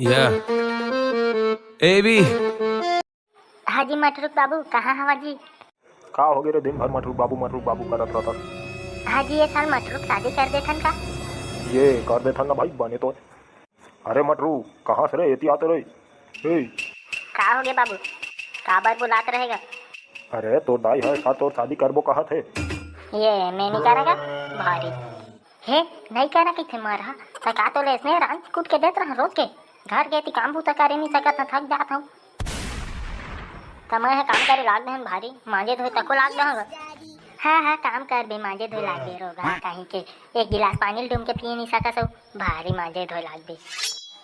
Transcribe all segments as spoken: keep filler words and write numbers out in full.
या। A B. हाँ जी मटरुक बाबू, कहाँ हवा जी? का होगे रे, दिन भर मटरुक बाबू, मटरुक बाबू करत रहत? हाँ जी, ये साल मटरुक शादी कर देथन का? ये कर देथन ना भाई, बने तो। अरे मटरू, कहाँ से रे? एती आते रे। ए। का होगे बाबू? काबर बुलात रहेगा? अरे तोर दाई ह का तोर शादी करबो कहत हे। ये मैं नहीं करा का? भारी। हे, नहीं करा कहिथे मरहा। त का तोले इसने रांध कूट के देत रहा रोज के? घर के ती काम बूता करे नहीं सकत न, थक जात हूँ। त मैं ह काम करे लाग देहन भारी, मांजे धोए तको लाग देहन। हाँ, हाँ, काम करबे, मांजे धोए लागबे रोगहा, कहीं के एक गिलास पानी ल डूम के पिए नहीं सकस हो, भारी मांजे धोए लागबे।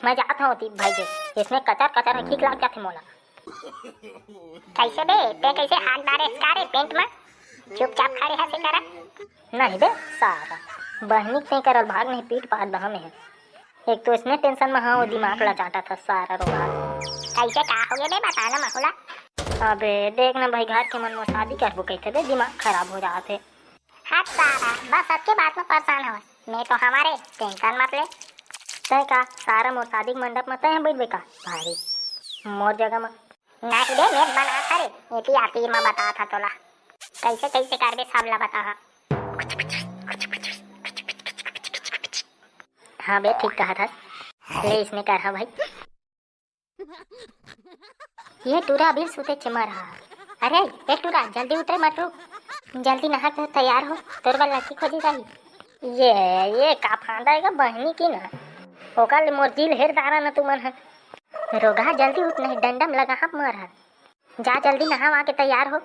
मैं जात हूँ ती भाई के, इसने कचर कचर ह ठीक लाग जाथे मोला। कैसे बे, ते कैसे हाथ डारे का रे पेंट में? चुपचाप खड़े हसे करा। नहीं बे, सारा बहनी के करल भाग नहीं पीट पाट दहा में है। एक तो इसने टेंशन में हाँ, वो दिमाग ला चाटा था सारा रोगहा। कैसे का हो गया बे, बता ना महुला। अबे देख ना भाई, घर के मन में शादी करबो कहते बे, दिमाग खराब हो जात है। हट सारा, बस सबके बात में परेशान हवस, मैं तो हमारे टेंशन मत ले। तय का सारा मोर शादी के मंडप में तय बैठबे का भारी मोर जगह में? नहीं बे, मैं बना था रे, एती आती मैं बता था तोला। कैसे कैसे करबे सब ला बता हा। हाँ बे, ठीक कहा था। ले इसने कर हा भाई। ये टूरा अभी सुते चिमर हा। अरे, ए टूरा, जल्दी उठे मटरू। जल्दी नहा के तैयार हो, तोर बर लड़की खोजे जाही। ये, ये का फांदा है बहनी की ना। ओकर ले मोर जील हेर दारा न तुमन ह। रोगहा जल्दी उठ, नहीं डंडम लगा हाथ मार हा। जा जल्दी नहा वहा के तैयार हो।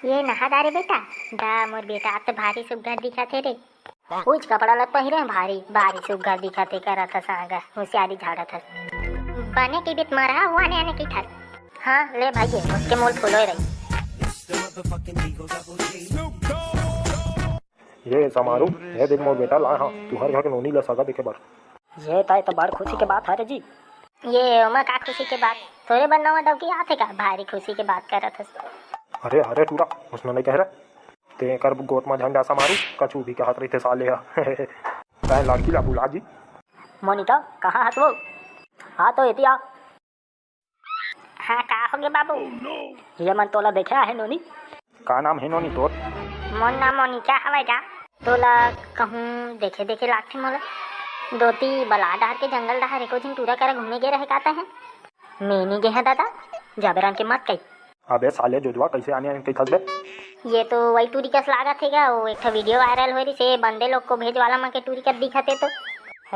ये नहा डारे बेटा। दा मोर बेटा, आप तो भारी सुग्घर दिखत हे रे। उज कपड़ा लत पहिरे हैं भारी, भारी सुग्घर दिखत हे, करत ह सांगा, होशियारी झाड़त ह। बने की बित मरहा हुआ ने आने की ठस। हाँ, ले भाई, ये उसके मोल फुलोय रही। ये समारू, ये देख मोर बेटा लाए हाँ, तुहर घर के नोनी ला सगा देखे बर। ये तय तो बड़ खुशी के बात हरे जी। ये ओमा का खुशी के बात? तोरे बर नवा डौकी आथे का? भारी खुशी के बात करत हस। अरे, अरे टूरा, उसने नहीं कह रहा। ते कर गोत में झंडा समारू, कछु भी कहत रहिथे साले हा। तय लड़की ला बुला जी। मोनिका, कहाँ हस वो? आ तो एती आ। हाँ, का होगे बाबू? ये मन तोला देखे आहे नोनी। का नाम हे नोनी तोर? मोर नाम मोनिका हवय गा। तोला कहूँ देखे देखे लागथे मोला। दोती बला डहर के जंगल डहर एको झिन टूरा करा घूमे गे रहे का तैं? मैं नी गे हँव दादा, जबरन के मत कही। अबे साले जोजवा, कैसे आने आने कहिथस बे? ये तो वही टूरी कस लागत हे गा, वो एक ठो वीडियो वायरल होय रिहिसे, बंदे लोग को भेजवाला मन के टूरी कस दिखत हे तो।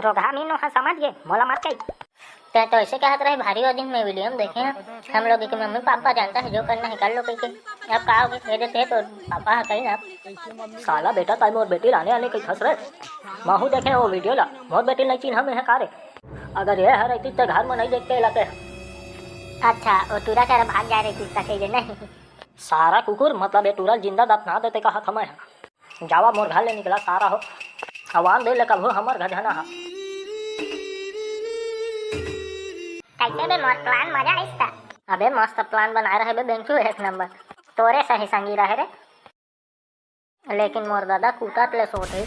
रोगहा मीनू हा समझ गे, मोला मत कही। तैं तो ऐसे कहत रहे भारी, वो दिन मैं वीडियो में देखे हैं, हम लोग के मम्मी पापा जानता है जो करना है कर लो कहिके। अब का होगे, भेजे थे तो पापा हा कही ना। साला बेटा, तैं मोर बेटी लाने आने कहिथस रे। महू देखे वो वीडियो ला, मोर बेटी नहीं चिन्हा में है का रे? अगर ये हर रहती तो घर में नहीं देखते लाते। अच्छा, वो टूरा करा भाग जा रही थी सके नहीं। सारा कुकुर, मतलब ये टूरा जिंदा दफना देते कहा था मैं। जावा मोर घर ले निकला सारा हो। आवान दे ले कभू हमर घर झना हा। कैसे बे मोर प्लान मजा आइस ता? अबे मस्त प्लान बनाए रहे बे बेंचू, एक नंबर। तोरे सही संगी रहे रे। लेकिन मोर दादा कूटत ले सोत हे।